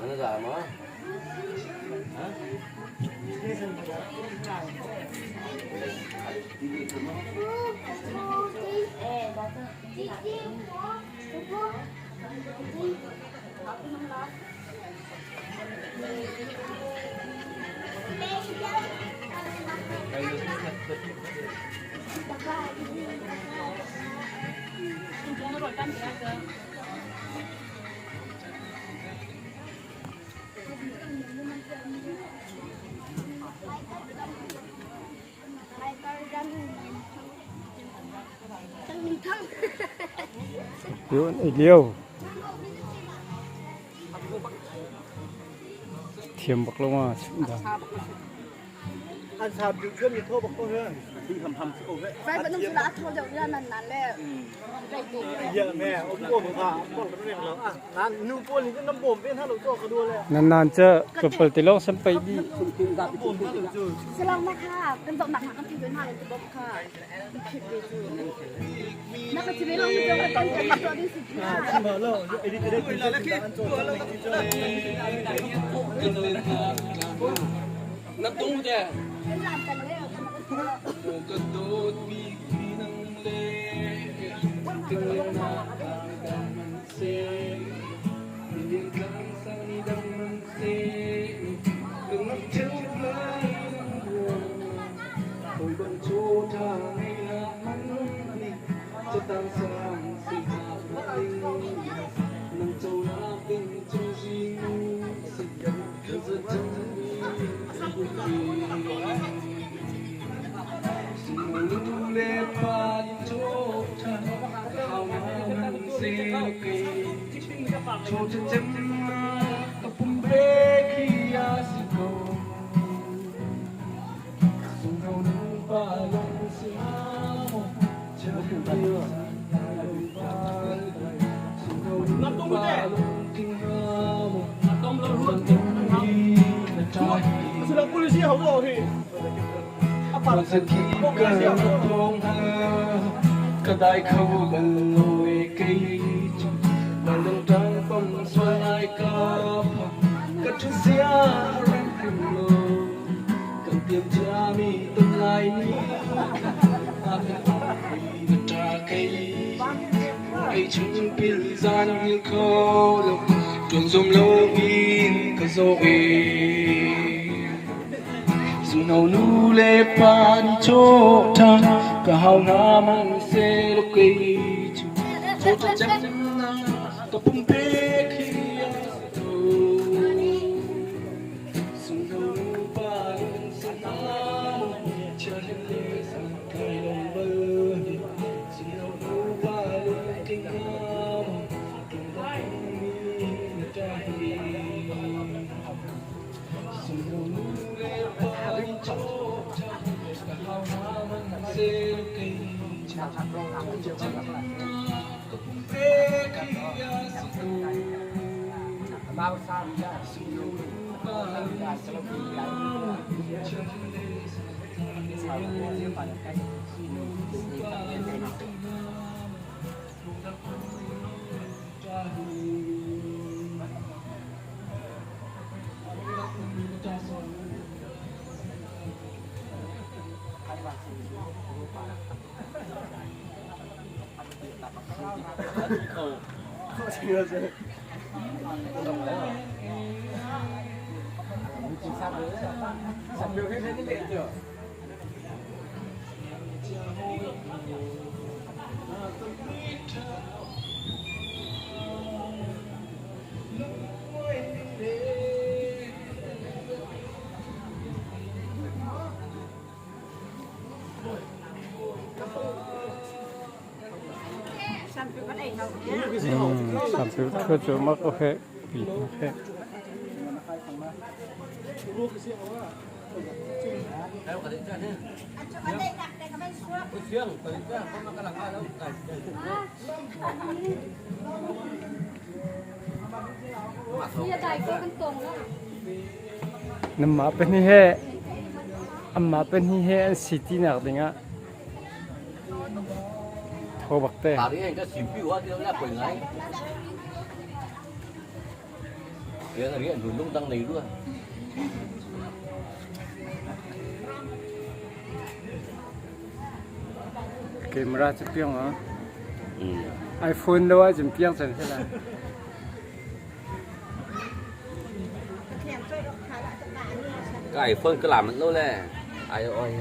Ano za ma? Yun, iliau. Thiam bak lo ma chim dan. An sap duh chuan mi thaw bak ko he. Ham ham si ko he. Vai ba nung sula tho deuh ra nan nan le Ya me om ko ma ko reng lo ah nan nu pawl ni nam bom ven ha lo cho ka du le. Nan nan cha kapal te long sam pai di. Bom ha lo chu. Salang ma kha kan dok nak kan thi ven ha lo tu bom kha. Phit ve chu. Na ka thi ve long tu kan kan kan to ding si Ah chim ha lo edit edit an cho. Na tung te. Kan lam kan le kan Ka dawt bik mi nang le tingling na dang man se Ning tlang sang ni dang man se Lung theu lai nang Tôi bận chỗ tha ngay là man ni Cho tan sang si ha linh Nang châu la binh châu ji Si Cứ giật chân đi Sudah polisi hau lo hi. Apa? Kadai khâu bần lôi cây Bàn đồng trang phong xoay ai cáp Cắt chút xia răng khủng lồ Cần tiêm cha mi tương lai ni Ta trà cây Cây chung pil gian như khâu lộc Tuần dùm lâu in ka zo e Dù nào nu lê pa ni cho ta Ka hau na man se lo cây chu Cho cha chém na ka pum pe khi a tu Dù nào nu pa lung sa na mo Cha hen le sa kai long bơ Dù nào nu pa lung kinh na mo Tung da mi na cha hi Dù nào nu lê pa ni cho ta Ka hau na man se lo cây chu Cho cha chém na ka pum pe khi a si tu Sampiu thua cu mak o he pi he. Nanmah pahnih he anmah pahnih he an si tinak dingah thaw bak te. Camera cu piang ah iPhone lo ahcun piang cang seh lai. Ka iPhone ka la manh lo le ai oi.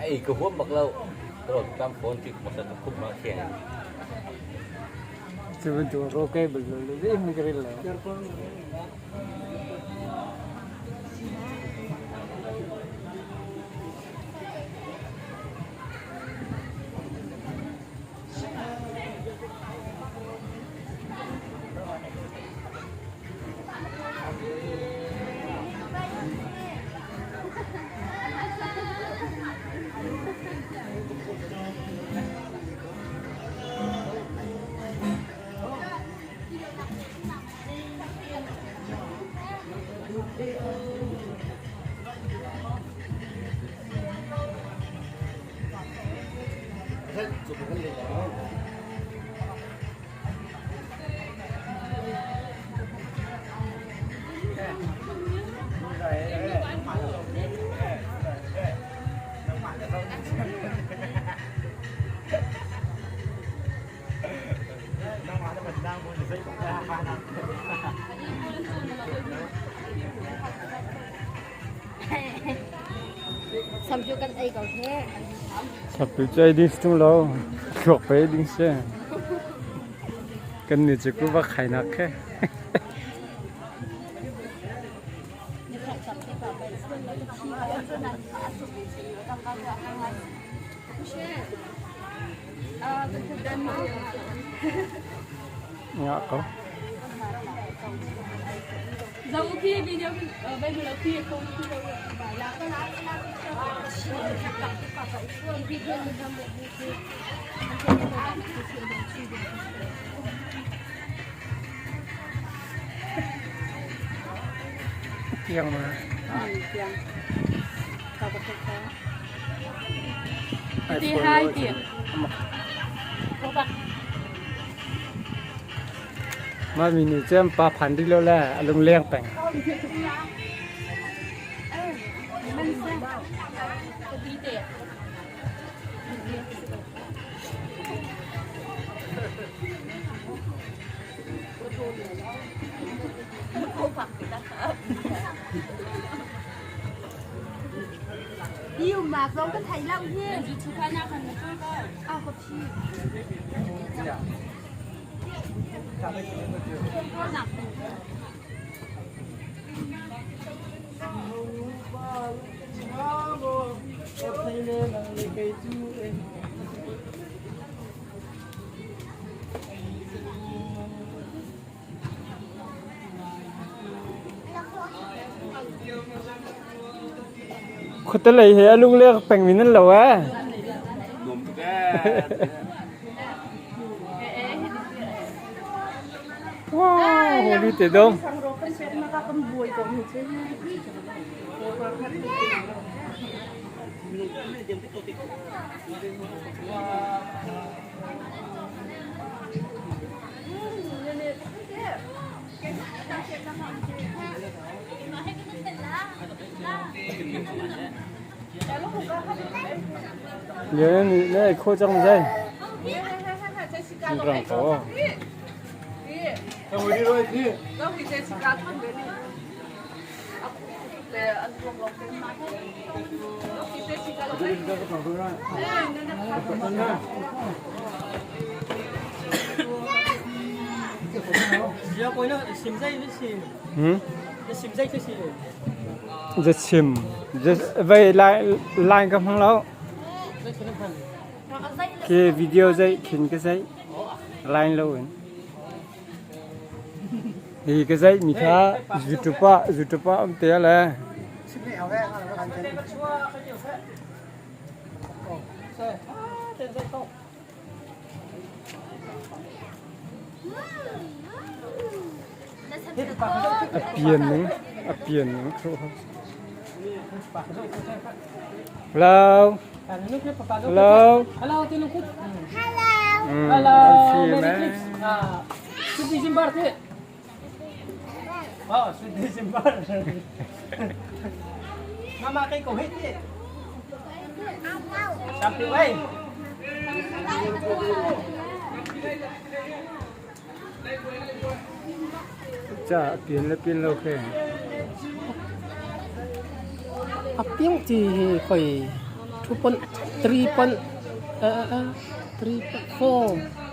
Ei ka huam bak lo. Ron tam phone ti masa ka khum ma khen. Cu bantuk roke bal lo le zei hmanh ka rel lo. Sampiu kan ei ko he. Sampiu cu ei ding si tung lo. Thluak pe ei ding si. Kan nih cu kuva khainak khe. Ngah ko. Tiang ma. Mah mi nih cun pa phan rih lo le a lungleng peng. Khuatelei he a lungleng pengmi nan lo ee. Nuam tuk ee. Wow, holy te dong. Lian nih na ei khawh cang zai. Rang ko. Hmm? Za chim. Vai line ka hmang lo. Ke video zai khin ka zai. Line lo in. Hi ka zai mi kha YouTube ah YouTube ah um te le. A pian ning a pian ning Hello. Hello. Hello. Hello. Merry Christmas. Sweet December. Oh, sweet December. Mama kay ko hit. Sampai way. Ca a pian le pian lo khe. A piang ti hi khoi 2.3 point 3.4.